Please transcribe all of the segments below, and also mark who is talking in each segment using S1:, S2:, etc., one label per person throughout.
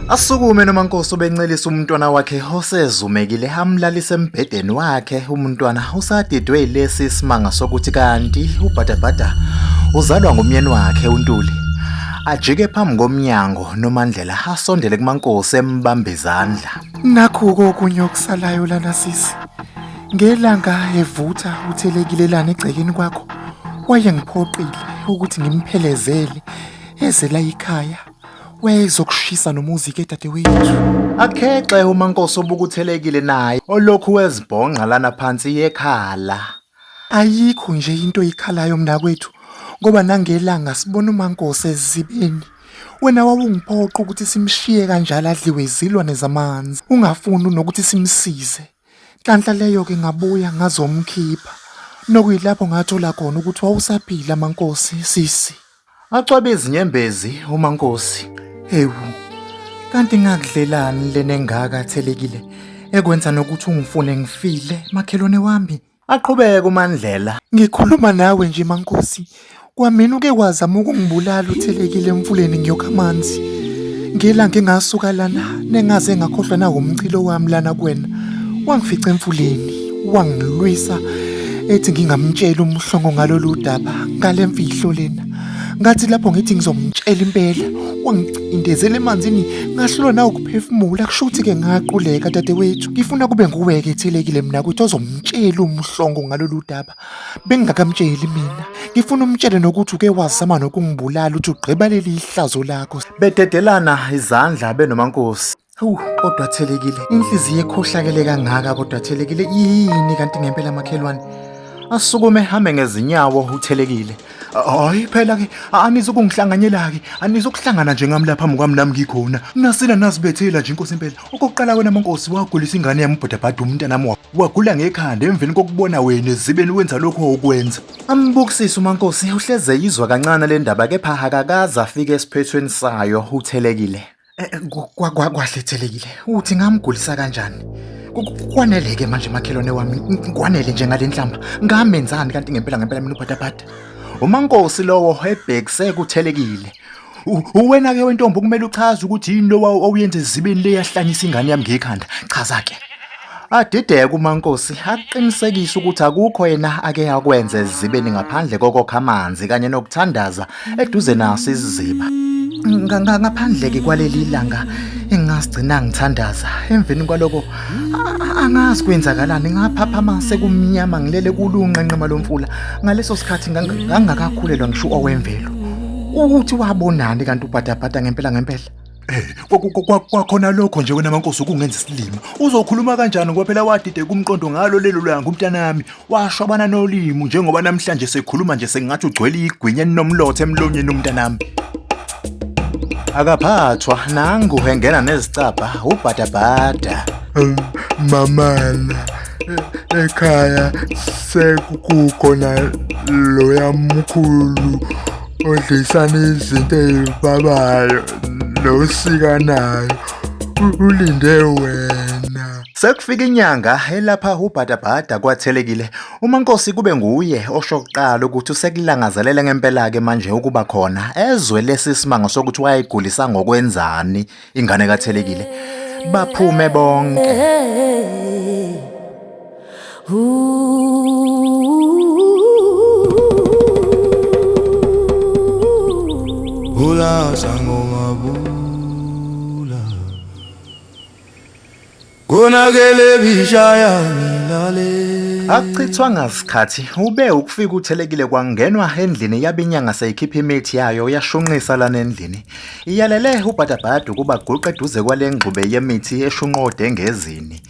S1: Asukume noMankosi obencelisa umntwana wakhe osezumekile amlalise embhedeni wakhe. Umntwana usadidwe yilesi simanga sokuthi kanti uBhadabhada uzalwa ngumyeni wakhe uNtuli. Ajike phambi komnyango noMandlela asondele kuMankosi embamba izandla.
S2: Nakhu-ke okunye okusalayo lana sisi. Ngelanga evutha uthelekile lana egcekeni kwakho, wayengiphoqile ukuthi ngimphelezele eze la ekhaya. Wayezokushisa nomuzi ke dadewethu.
S1: Akhexe uMankosi obukuthelekile naye olokhu wezibhonqa lana phansi yekhala.
S2: Ayikho nje into oyikhalayo mnakwethu ngoba nangelanga sibona uMankosi ezibeni. Wena wawungiphoqa ukuthi simshiye kanjalo adliwe izilwane zamanzi, ungafuni nokuthi simsize. Nhlanhla leyo-ke ngabuya ngazomkhipha. Nokuyilapho ngathola khona ukuthi wawusaphila Mankosi, sisi.
S1: Acwabe izinyembezi uMankosi.
S2: Ewu, kanti ngakudlelani lena engaka Thelekile ekwenza nokuthi ungifune ngifile makhelwane wami?
S1: Aqhubeke uMandlela.
S2: Ngikhuluma nawe nje Mankosi, kwamina uke wazama ukungibulala uthelekile emfuleni ngiyokha amanzi. Ngelanga engasuka lana nengaze ngakhohlwa nawumchilo wami lana kuwena. Wangifica emfuleni, wangilwisa ethi ngingamtshela umhlongo ngalolu daba ngale mfihlo lena. Ngathi lapho ngithi ngizomtshela impela, wangicindezela emanzini ngahlulwa nawukuphefumula kusho ukuthi-ke ngaquleka dadewethu. Ngifuna kube nguwe-ke ethelekile mina ukuthi ozomtshela umhlongo ngalolu daba. Bengingakamtsheli mina. Ngifuna umtshele nokuthi uke wazama nokungibulala uthi ugqiba leli hlazo lakho.
S1: Bededelana izandla benoMankosi.
S2: Hawu kodwa Thelekile, inhliziyo ekhohlakele kangaka kodwa Thelekile yini kanti ngempela makhelwane?
S1: Asukume hame ngezinyawo uThelekile.
S2: Hayi phela ke anizukungihlanganyela ke, anizukuhlangana nje ngami lapha phambi nami ngikhona. Nasina nazibethela nje inkosi impela. Okokuqala wena Mankosi wagulisa ingane yami ubhadabhada umntanami wagula ngekhanda emveni kokubona wena ezibeni wenza lokho okwenza.
S1: Ambukisise uMankosi uhleze yizwa kancane le ndaba kepha akakaze afike esiphethweni sayo uThelekile.
S2: Kwahle Thelekile, uthi ngamgulisa kanjani? Kwanele-ke manje makhelwane wami, kwanele nje ngale nhlamba. Ngamenzani kanti ngempela ngempela mina ubhadabhada?
S1: UMankosi lowo ebhekise kuThelekile. Uwena-ke wentombi okumele uchaze ukuthi yini lo owuyenza ezibeni leyahlanyisa ingane yami ngekhanda. Chaza-ke. Adideke uMankosi aqinisekise ukuthi akukho yena ake akwenze ezibeni ngaphandle kokokha amanzi kanye nokuthandaza eduze naso isiziba.
S2: Ngaphandle-ke kwaleli langa engingasigcina ngithandaza. Emveni kwaloko angazi kwenzakalani ngaphaphama sekumnyama ngilele kulunqenqema lomfula. Ngaleso sikhathi ngangakakhulelwa ngisho owemvelo. Ukuthi wabonani kanti ubhadabhada ngempela ngempela?
S3: Kwakhona lokho nje wena Mankosi ukungenza isilima. Uzokhuluma kanjani ngoba phela wadideka umqondo ngalo lelo langa umntanami. Washwabana nolimi njengoba namhlanje sekhuluma nje sengathi ugcwele igwinya elinomlotha emlonyeni umntanami.
S1: Akaphathwa nangu engena nezicabha ubhadabhada.
S4: Mamala ekhaya sekukhona loya mkhulu odlisana izinto ey'babayo nosikanayo ulinde wena.
S1: Sekufika inyanga elapha ubhadabhada kwathelekile. UMankosi kube nguye osho kuqala ukuthi usekulangazelele ngempela-ke manje ukuba khona ezwe lesi simanga sokuthi wayegulisa ngokwenzani ingane kaThelekile. Baphume bonke.
S5: Bula sangoma bula Konakele bishaya ngilale
S1: Akuchithwanga sikhathi ube ukufika uthelekile kwangenwa endlini yabe inyanga seyikhipha imithi yayo yashunqisa lana endlini. Iyalele ubhadabhada ukuba guqe eduze kwale ngxube yemithi eshunqode ngezini.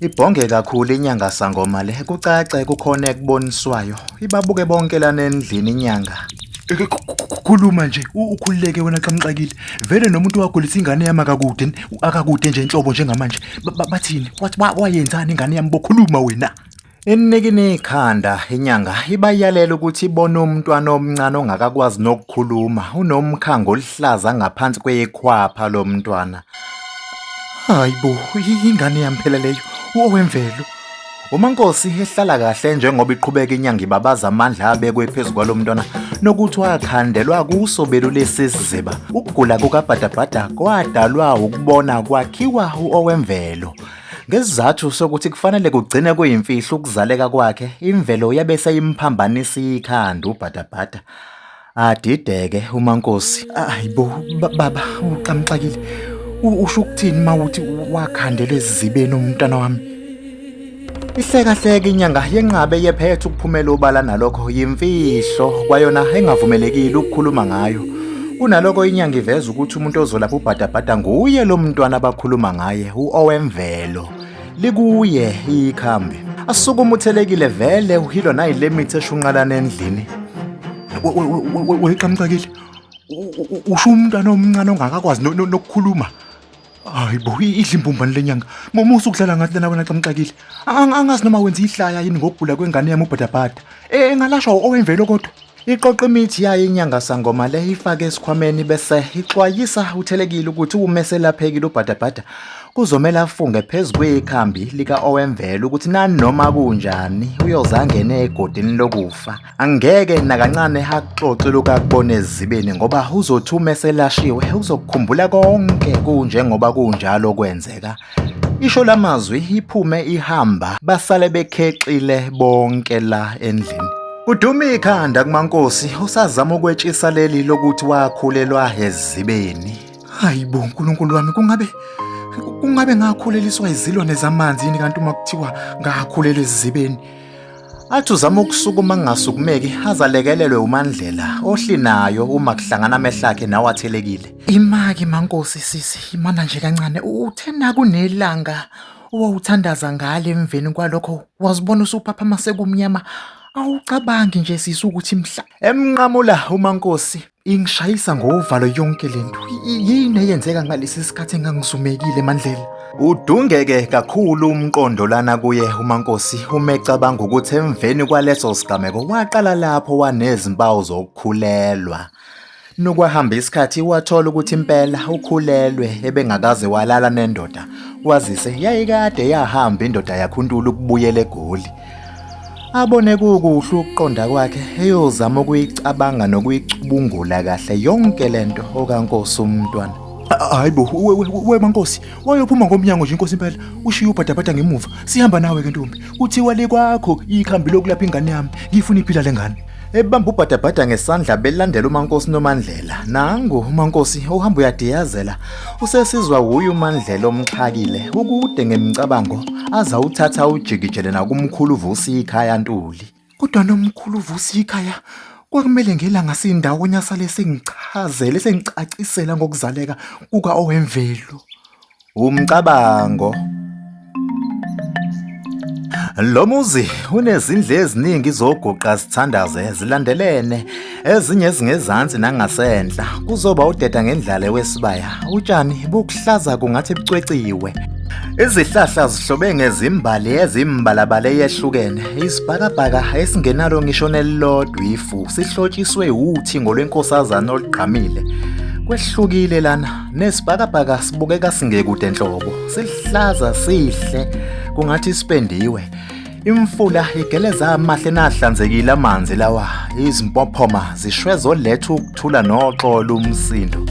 S1: Ibhonge kakhulu inyanga sangoma le kucace kukhona ekuboniswayo. Ibabuke bonke lana endlini inyanga.
S3: Khuluma nje ukhululeke wena xamxakile. Vele nomuntu wagulisa ingane yami akakude akakude nje inhlobo njengamanje. Bathini? Wathi wayenzani ingane yami bokhuluma wena.
S1: Inikina ikhanda inyanga ibayalela ukuthi ibone umntwana omncane ongakakwazi nokukhuluma unomkhango oluhlaza ngaphansi kwekhwapha lomntwana.
S2: Hayibo, ingane yami phela leyo, owemvelo.
S1: UMankosi ehlala kahle njengoba iqhubeka inyanga ibabaza amandla abekwe phezu kwalo mntwana nokuthi wakhandelwa kuso belu lesi siziba. Ukugula kukaBhadabhada kwadalwa ukubona kwakhiwa u-Owemvelo. Ngesizathu sokuthi kufanele kugcine kuyimfihlo ukuzaleka kwakhe, imvelo yabe seyimphambanisa ikhanda uBhadabhada. Adideke uMaNkosi.
S2: Hayibo baba uxamxakile. Usho ukuthini mawuthi wakhandelwa ezizibeni umntwana wami?
S1: Ihlekahleka inyanga yenqabe yephethe ukuphumela obala nalokho yimfihlo kwayona engavumelekile ukukhuluma ngayo. Kunalokho inyanga iveza ukuthi umuntu ozolapha ubhadabhada nguye lo mntwana abakhuluma ngaye u-Owemvelo. Likuye ikhambi. Asukume uthelekile vele uhilwa nayile mithi eshunqalana endlini.
S3: Weqamqakile. Usho umntwana omncane ongakakwazi nokukhuluma. Hayi bo, idla imbumbane lenyanga. Musa ukudlala ngathi lana wena xamxakile. Angazi noma wenza ihlaya yini ngokugula kwengane yami ubhadabhada. Engalashwa owemvelo kodwa.
S1: Iqoqa imithi yayo inyanga sangoma le ifake esikhwameni bese ixwayisa uthelekile ukuthi uma eselaphekile ubhadabhada kuzomele afunge phezu kwekhambi lika-Owemvelo ukuthi nanoma kunjani uyoze angene egodini lokufa. Angeke nakancane akuxoxe lokhu akubona ezibeni ngoba uzothi uma eselashiwe uzokukhumbula konke kunjengoba kunjalo kwenzeka. Isho lamazwi iphume ihamba basale bekhexile bonke la endlini. Kuduma ikhanda kuMaNkosi usazama ukwetshisa leli lokuthi wakhulelwa ezibeni.
S2: Hayibo uNkulunkulu wami kungabe ngakhuleliswa izilwane zamanzi yini kanti uma kuthiwa ngakhulelwa ezibeni?
S1: Athi uzama ukusukuma kungasukumeki azalekelelwe uMandlela ohlinayo uma kuhlangana amehlo akhe nawathelekile.
S2: Imaki MaNkosi sisi imana nje kancane uthe nakunelanga owawuthandaza ngale emveni kwalokho wazibona usuphaphama sekumnyama awucabangi nje sisi ukuthi mhla
S1: Emnqamula uMaNkosi.
S2: Ingishayisa ngovalo yonke lento. Yini eyenzeka ngalesi sikhathi engangizumekile Mandlela?
S1: Udungeke kakhulu umqondo lana kuye uMaNkosi uma ecabanga ukuthi emveni kwaleso sigameko waqala lapho wanezimpawu zokukhulelwa. Nokwahamba isikhathi wathola ukuthi impela ukhulelwe ebengakaze walala nendoda kwazise yayikade yahamba indoda yakhuntula ukubuyela eGoli. Abone kukuhle ukuqonda kwakhe eyozama ukuyicabanga nokuyicubungula kahle yonke lento okaNkosi umntwana.
S3: Hayibo we MaNkosi, wayophuma ngomnyango nje inkosi impela, ushiye ubhadabhada ngemuva. Sihamba nawe ke ntombi. Kuthiwa likwakho ikhambi lokulapha ingane yami. Ngifuna iphila lengane.
S1: Ebamba ubhadabhada ngesandla belandela uMaNkosi noMandlela. Nangu uMaNkosi uhamba uyadiyazela. Usesizwa wuye uMandlela omxhakile ukude ngemicabango aza uthatha ujikijele nakumkhulu Vusi ikhaya Ntuli.
S2: Kodwa nomkhulu Vusi ikhaya kwakumele ngelanga sindawonye asale sengichazele sengicacisela ngokuzaleka kuka Owemvelo.
S1: Umcabango. Lo muzi unezindlu eziningi zoguqa zithandaze zilandelene, ezinye ezingezansi nangasenhla. Kuzoba udeda ngendlale wesibaya, utshani bukuhlaza kungathi bucweciwe. Izihlahla zihlobe ngezimbali ezimbalabala eyehlukene. Isibhakabhaka esingenalo ngisho nelilodwa ifu sihlotshiswe uthingo lwenkosazana olugqamile. Kwehlukile lana. Nesibhakabhaka sibukeka singekude nhlobo, sihlaza sihle kungathi sipendiwe. Imfula igeleza amahle nahlanzekile amanzi lawa, izimpophoma zishwezoletha ukuthula noxolo umsindo.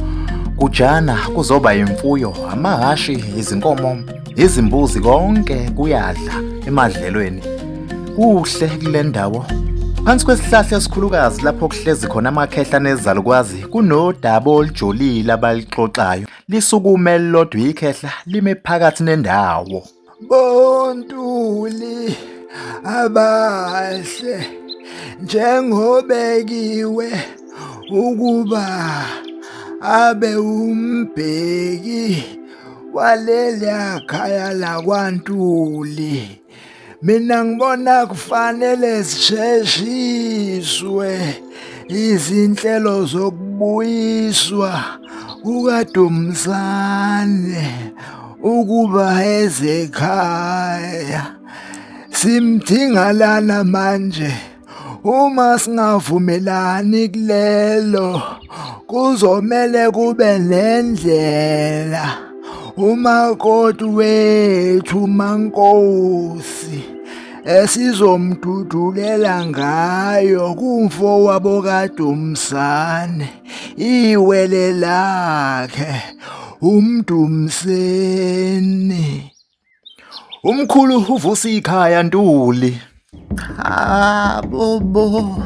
S1: Kujana kuzoba imfuyo, amahhashi, izinkomo, izimbuzi konke kuyadla emadlelweni. Kuhle kule ndawo. Phansi kwesihlahla esikhulukazi lapho kuhlezi khona amakhehla nezalukwazi kunodaba olujulile abalixoxayo. Lisukume elilodwa ikhehla lime phakathi nendawo.
S4: Bontuli abahle njengobekiwe ukuba abe umbheki waleliya khaya lakwaNtuli. Mina ngibona kufanele zisheshiswe izinhlelo zokubuyiswa kukaDumsane ukuba eze ekhaya. Simdinga lana manje uma singavumelani kulelo kuzomele kube nendlela umakoti wethu mankosi esizomdudulela ngayo kumfowabo kaDumsane iwele lakhe uMdumseni.
S1: Umkhulu uvusa ikhaya Ntuli.
S4: Cha bobo,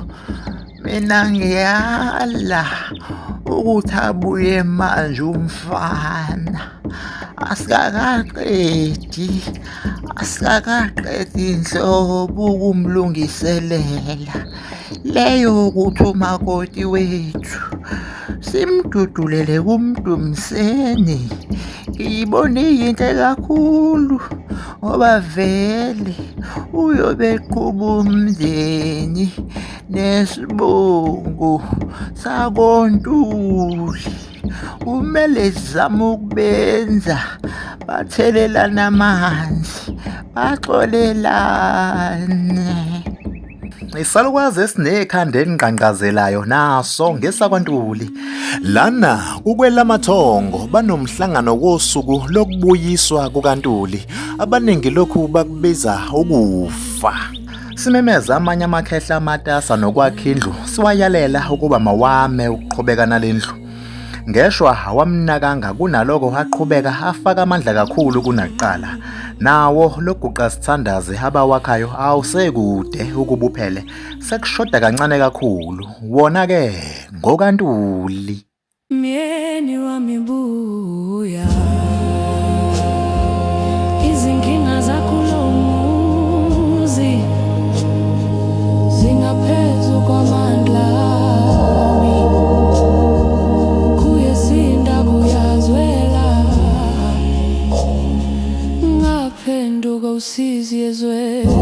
S4: mina ngiyala ukuthi abuye manje umfana. Asikakaqedi, asikakaqedi nhlobo ukumlungiselela. Leyo ukuthi umakoti wethu simdudulele kuMdumseni. Ngiyibona iyinhle kakhulu ngoba vele uyobe eqhuba umndeni nesibongo sakoNtuli. Kumele sizame ukubenza bathelelane amanzi, baxolelane.
S1: Isalukwazi esinekhanda elingqangqazelayo naso ngesakwaNtuli. Lana kukwelamathongo banomhlangano wosuku lokubuyiswa kukaNtuli. Abaningi lokhu bakubiza ukufa. Simemeza amanye amakhehla amatasa nokwakha indlu siwayalela ukuba mawame ukuqhubeka nalendlu. Ngeshwa awamnakanga kunaloko aqhubeka afaka amandla kakhulu kunakuqala. Nawo loguqa sithandaze abawakhayo awusekude ukubuphele sekushoda kancane kakhulu. Wona ke ngokaNtuli.
S6: Myeni wami buya, izinkinga zakulo muzi zingaphezu kwamandla ami, kuyesinda kuyazwela, ngaphenduka usizi ezweni.